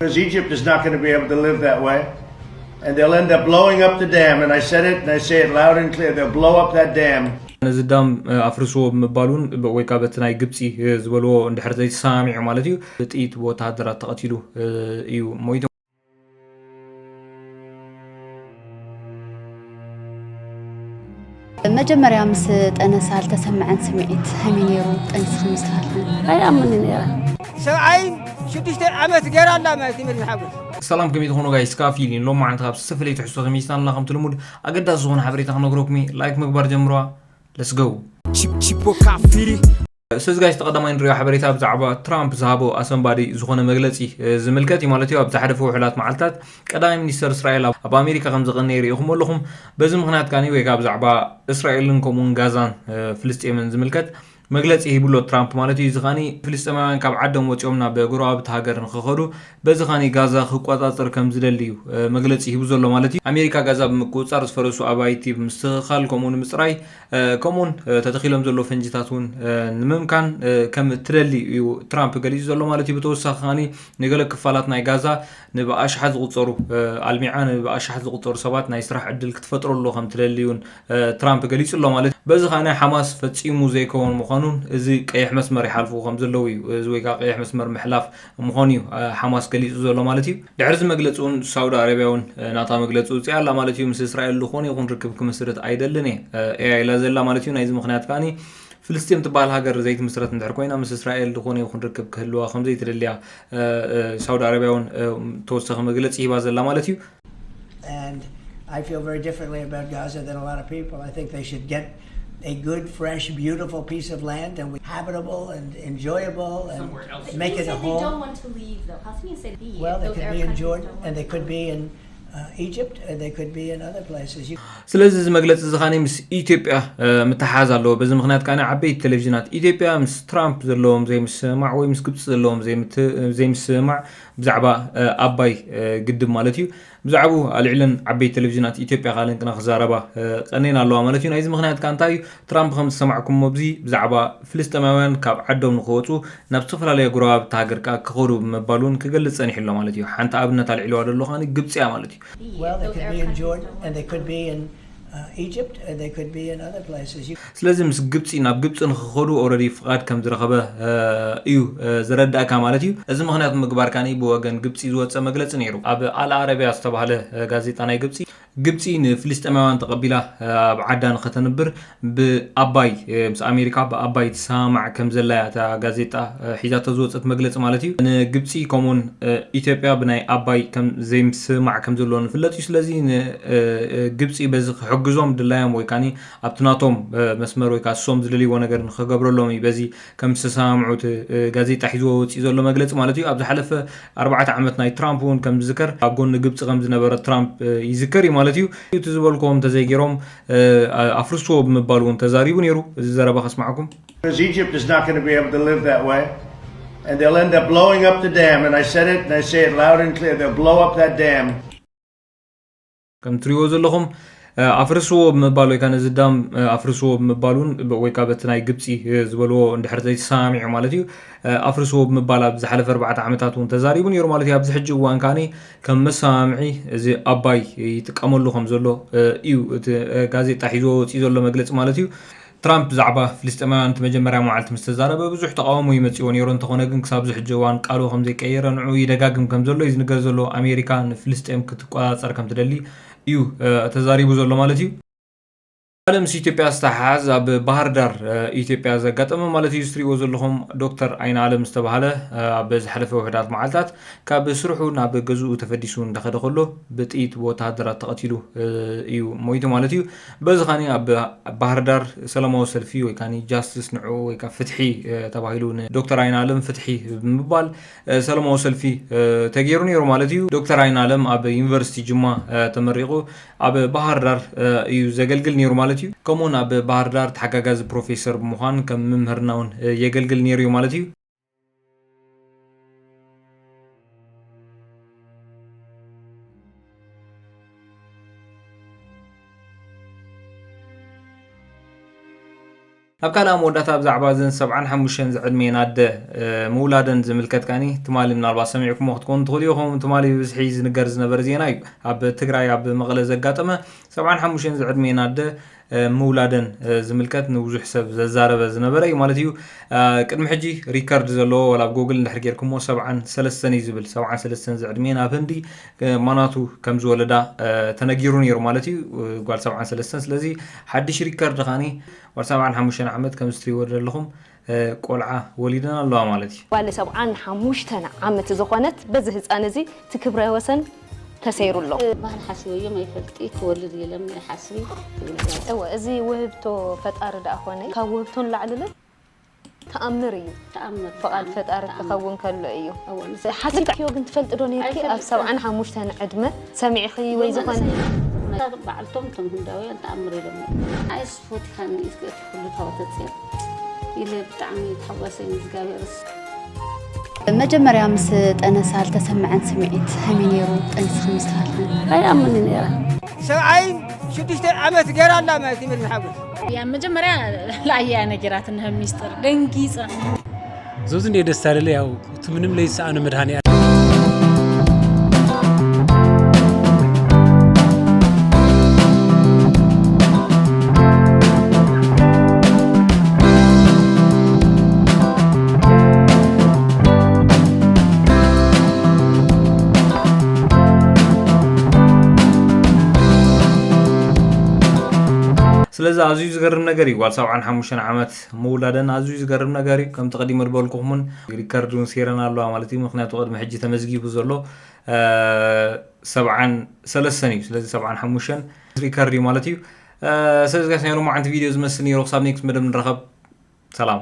Because Egypt is not going to be able to live that way. And they'll end up blowing up the dam. And I said it, and I say it loud and clear. They'll blow up that dam. ነዚ ዳም ኣፍርስዎ ብምባል እውን ወይ ከዓ በቲ ናይ ግብፂ ዝበልዎ እንድሕር ዘይተሰማሚዑ ማለት እዩ፣ ብጥይት ብወተሃደራት ተቐቲሉ እዩ ሞይቱ። መጀመርያ ምስ ጠነሳ ዝተሰምዐን ስምዒት ከመይ ነይሩ? ጠንስኺ ምስ ተሃልኸ? ኣይኣምንን ነይረ። ሰብኣይን ሽዱሽተ ዓመት ገይራ ኣላ ማለት እዩ። መድን ሓጎስ ሰላም ከመይ ትኾኑ ጋይስ? ካብ ፊሊን ሎም መዓንቲ ካብ ዝተፈላለዩ ትሕዝቶ ተመይስና ኣለና። ከምቲ ልሙድ ኣገዳሲ ዝኾነ ሓበሬታ ክነግረኩም እየ። ላይክ ምግባር ጀምሯ። Let's go። Chip chip ወካፊሪ ስለዚ ጋይስ ተቐዳማይ ንሪኦ ሓበሬታ ብዛዕባ ትራምፕ ዝሃቦ ኣሰንባዲ ዝኾነ መግለፂ ዝምልከት እዩ ማለት እዩ። ኣብ ዝሓለፈ ውሕላት መዓልታት ቀዳማይ ሚኒስተር እስራኤል ኣብ ኣሜሪካ ከም ዘቐነየ ርኢኹም ኣለኹም። በዚ ምኽንያት ካኒ ወይ ከዓ ብዛዕባ እስራኤልን ከምኡውን ጋዛን ፍልስጤምን ዝምልከት መግለፂ ሂብሎ ትራምፕ ማለት እዩ። እዚ ካኒ ፍልስጤማውያን ካብ ዓዶም ወፂኦም ናብ ጎረባብቲ ሃገር ንክኸዱ በዚ ካኒ ጋዛ ክቆፃፀር ከም ዝደሊ እዩ መግለፂ ሂቡ ዘሎ ማለት እዩ። ኣሜሪካ ጋዛ ብምቁፅፃር ዝፈረሱ ኣባይቲ ብምስትኽኻል ከምኡ ንምፅራይ ከምኡውን ተተኺሎም ዘሎ ፈንጅታት እውን ንምምካን ከም ትደሊ እዩ ትራምፕ ገሊፁ ዘሎ ማለት እዩ። ብተወሳኺ ካኒ ንገለ ክፋላት ናይ ጋዛ ንብኣሽሓት ዝቁፀሩ ኣልሚዓ ንብኣሽሓት ዝቁፀሩ ሰባት ናይ ስራሕ ዕድል ክትፈጥረሉ ከም ትደሊ እውን ትራምፕ ገሊፁ ኣሎ ማለት እዩ። በዚ ከዓ ናይ ሓማስ ፈፂሙ ዘይከውን ምዃኑን እዚ ቀይሕ መስመር ይሓልፉ ከም ዘለዉ እዩ። እዚ ወይ ከዓ ቀይሕ መስመር ምሕላፍ ምዃኑ እዩ ሓማስ ገሊፁ ዘሎ ማለት እዩ። ድሕሪ እዚ መግለፂ እውን ሳውዲ ኣረቢያ እውን ናታ መግለፂ ውፅኣ ኣላ ማለት እዩ። ምስ እስራኤል ዝኾነ ይኹን ርክብ ክምስርት ኣይደልን እየ እያ ኢላ ዘላ ማለት እዩ። ናይዚ ምኽንያት ከዓኒ ፍልስጤም ትበሃል ሃገር ዘይትምስረት እንድሕር ኮይና ምስ እስራኤል ዝኾነ ይኹን ርክብ ክህልዋ ከምዘይትደልያ ሳውዲ ኣረቢያ እውን ተወሳኺ መግለፂ ሂባ ዘላ ማለት እዩ። And I feel very differently about Gaza than a lot of people. I think they should get a good, fresh, beautiful piece of land and we habitable and enjoyable and Somewhere else. make You it a say they don't home. Want to leave, though. How can you say leave? Well, they Those could Arab be in countries Jordan don't and want they to could come? Be in uh, Egypt and they could be in other places. You ስለዚ እዚ መግለፂ እዚ ኻኒ ምስ ኢትዮጵያ ምትሓዝ ኣለዎ። በዚ ምኽንያት ካ ዓበይቲ ቴሌቪዥናት ኢትዮጵያ ምስ ትራምፕ ዘለዎም ዘይምስማዕ ወይ ምስ ግብፂ ዘለዎም ዘይምስማዕ ብዛዕባ ኣባይ ግድብ ማለት እዩ ብዛዕባኡ ኣልዒለን ዓበይቲ ቴሌቪዥናት ኢትዮጵያ ካልንቅና ክዛረባ ቀኔን ኣለዋ ማለት እዩ። ናይዚ ምኽንያት ካ እንታይ እዩ? ትራምፕ ከም ዝሰማዕኩሞ ኣብዚ ብዛዕባ ፍልስጤማውያን ካብ ዓዶም ንክወፁ ናብ ዝተፈላለየ ጎረባብቲ ሃገር ከኣ ክኸዱ ብምባል እውን ክገልጽ ጸኒሑ ኣሎ ማለት እዩ። ሓንቲ ኣብነት ኣልዒልዋ ዘሎ ከኣ ግብጺ እያ ማለት እዩ። Well, they could be in Jordan and they could be in uh, Egypt and they could be in other places. You ስለዚ ምስ ግብጺ ናብ ግብጺ ንክኸዱ ኦረዲ ፍቓድ ከም ዝረኸበ እዩ ዘረዳእካ ማለት እዩ። እዚ ምኽንያት ምግባር ካኒ ብወገን ግብጺ ዝወጸ መግለጺ ነይሩ። ኣብ ኣል ኣረቢያ ዝተባህለ ጋዜጣ ናይ ግብጺ ግብጺ ንፍልስጤማውያን ተቐቢላ ኣብ ዓዳ ንኸተንብር ብኣባይ ምስ ኣሜሪካ ብኣባይ ትሰማማዕ ከም ዘላ እያ እታ ጋዜጣ ሒዛቶ ዝወፀት መግለፂ ማለት እዩ። ንግብፂ ከምኡውን ኢትዮጵያ ብናይ ኣባይ ዘይምስማዕ ከም ዘለዎ ንፍለጥ እዩ። ስለዚ ንግብፂ በዚ ክሕግዞም ድላዮም ወይ ካኒ ኣብቲ ናቶም መስመር ወይ ከዓ እሶም ዝደልይዎ ነገር ንክገብረሎም እዩ በዚ ከም ዝተሰማምዑ እቲ ጋዜጣ ሒዝዎ ወፂኡ ዘሎ መግለፂ ማለት እዩ። ኣብ ዝሓለፈ ኣርባዕተ ዓመት ናይ ትራምፕ እውን ከም ዝዝከር ኣብ ጎኒ ግብፂ ከም ዝነበረ ትራምፕ ይዝከር እዩ ማለት እዩ። እቲ ዝበልክዎ እንተዘይገይሮም ኣፍርስዎ ብምባል እውን ተዛሪቡ ነይሩ። እዚ ዘረባ ከስማዕኩም። Because Egypt is not going to be able to live that way. And they'll end up blowing up the dam. And I said it, and I say it loud and clear. They'll blow up that dam. ከም ትሪእዎ ዘለኹም ኣፍርስዎ ብምባል ወይ ከዓ ነዚ ዳም ኣፍርስዎ ብምባል እውን ወይ ከዓ በቲ ናይ ግብፂ ዝበልዎ እንድሕር ዘይተሰማሚዑ ማለት እዩ ኣፍርስዎ ብምባል ኣብ ዝሓለፈ ኣርባዕተ ዓመታት እውን ተዛሪቡ ነይሩ ማለት እዩ። ኣብዚ ሕጂ እዋን ከዓኒ ከም መሰማምዒ እዚ ኣባይ ይጥቀመሉ ከም ዘሎ እዩ እቲ ጋዜጣ ሒዝዎ ወፂኡ ዘሎ መግለፂ ማለት እዩ። ትራምፕ ብዛዕባ ፍልስጤማውያን እቲ መጀመርያ መዓልቲ ምስ ተዛረበ ብዙሕ ተቓውሞ ይመፅዎ ነይሩ። እንተኾነ ግን ክሳብ ዝሕጂ እዋን ቃሉ ከም ዘይቀየረ ንዑ ይደጋግም ከም ዘሎ እዩ ዝንገር ዘሎ። ኣሜሪካ ንፍልስጤም ክትቆፃፀር ከም ትደሊ እዩ ተዛሪቡ ዘሎ ማለት እዩ። ካልእ ምስ ኢትዮጵያ ዝተሓሓዝ ኣብ ባህር ዳር ኢትዮጵያ ዘጋጠመ ማለት እዩ። ዝትሪእዎ ዘለኹም ዶክተር ኣይን ኣለም ዝተባሃለ ኣብ ዝሓለፈ ውሕዳት መዓልታት ካብ ስርሑ ናብ ገዝኡ ተፈዲሱ እንዳኸደ ከሎ ብጥይት ብወተሃደራት ተቐቲሉ እዩ ሞይቱ ማለት እዩ። በዚ ኻኒ ኣብ ባህር ዳር ሰላማዊ ሰልፊ ወይ ካኒ ጃስትስ ንዑ ወይ ከዓ ፍትሒ ተባሂሉ ንዶክተር ኣይን ኣለም ፍትሒ ብምባል ሰላማዊ ሰልፊ ተገይሩ ነይሩ ማለት እዩ። ዶክተር ኣይን ኣለም ኣብ ዩኒቨርሲቲ ጅማ ተመሪቑ ኣብ ባህር ዳር እዩ ዘገልግል ነይሩ ማለት እዩ። ከምኡውን ኣብ ባህር ዳር ተሓጋጋዚ ፕሮፌሰር ብምዃን ከም ምምህርና እውን የገልግል ነይሩ እዩ ማለት እዩ። ኣብ ካልኣ መወዳእታ ብዛዕባ እዘን ሰብዓን ሓሙሽተን ዝዕድሜን ኣደ ምውላደን ዝምልከት ካኒ ትማሊ ምናልባት ሰሚዕኩሞ ክትኮኑ ትኽእሉ ኢኹም። ትማሊ ብብዝሒ ዝንገር ዝነበረ ዜና እዩ። ኣብ ትግራይ ኣብ መቐለ ዘጋጠመ ሰብዓን ሓሙሽተን ዝዕድሜን ኣደ ምውላደን ዝምልከት ንብዙሕ ሰብ ዘዛረበ ዝነበረ እዩ ማለት እዩ። ቅድሚ ሕጂ ሪከርድ ዘለዎ ወላ ኣብ ጎግል እንድሕር ጌርኩሞ ሰብዓን ሰለስተን እዩ ዝብል። ሰብዓን ሰለስተን ዝዕድሜን ኣብ ህንዲ ማናቱ ከም ዝወለዳ ተነጊሩ ነይሩ ማለት እዩ። ጓል ሰብዓን ሰለስተን። ስለዚ ሓድሽ ሪከርድ ኻኒ ጓል ሰብዓን ሓሙሽተን ዓመት ከም ዝትሪዎ ዘለኹም ቆልዓ ወሊደን ኣለዋ ማለት እዩ። ጓል ሰብዓን ሓሙሽተን ዓመት ዝኾነት በዚ ህፃን እዚ እቲ ክብረ ወሰን ተሰይሩ ኣሎ። ባህል ሓስበዮም ኣይፈልጥ ትወልድ የለም ሓስቢ። እወ፣ እዚ ውህብቶ ፈጣሪ ደኣ ኮነ ካብ ውህብቶ ንላዕሊ ለ ተኣምር እዩ። ተኣምር፣ ፍቓድ ተኣምር፣ ፈጣሪ ተኣምር። ክኸውን ከሎ እዩ። እወ፣ ንስ- ሓሲብክዮ ግን ትፈልጥ ዶ ነርኪ? ኣብ ኣይፈልጥን። ሰብዓን ሓሙሽተን ዕድመ ሰሚዕኺ ወይ ዝኾነ? በዓልቶም እቶም ህንዳውያን ተኣምር ኢሎም። ኣይስ ፎቲካ ንእስኪ እቲ ኩሉ ታወተፅዮ ኢለ ብጣዕሚ ተሓጓሰ እግዚኣብሔርስ። መጀመርያ ምስ ጠነሳ ዝተሰምዐን ስምዒት ከመይ ነይሩ? ጠኒስኺ ምስ ተሃልኸን? ኣይኣምንን ነይረ። ሰብዓይ ሽዱሽተ ዓመት ገይራ ኣላ ማለት እዩ መድን ሓጎስ። ያ መጀመርያ ለኣያ ነጊራት እንሀ ሚስጥር ደንጊፀ። ዞዚ እንደ ደስታ ደለ ያው እቲ ምንም ለይሰኣነ መድኃኔ ስለዚ ኣዝዩ ዝገርም ነገር እዩ። ጓል ሰብዓን ሓሙሽተን ዓመት ምውላደን ኣዝዩ ዝገርም ነገር እዩ። ከምቲ ቀዲመ ዝበልኩኹምን ሪከርድ እውን ሴረን ኣለዋ ማለት እዩ። ምክንያቱ ቅድሚ ሕጂ ተመዝጊቡ ዘሎ ሰብዓን ሰለስተን እዩ። ስለዚ ሰብዓን ሓሙሽተን ሪከርድ እዩ ማለት እዩ። ስለዚ ጋይስ ናይ ሎማዓንቲ ቪድዮ ዝመስል ነይሩ። ክሳብ ኔክስት መደብ ንራኸብ። ሰላም።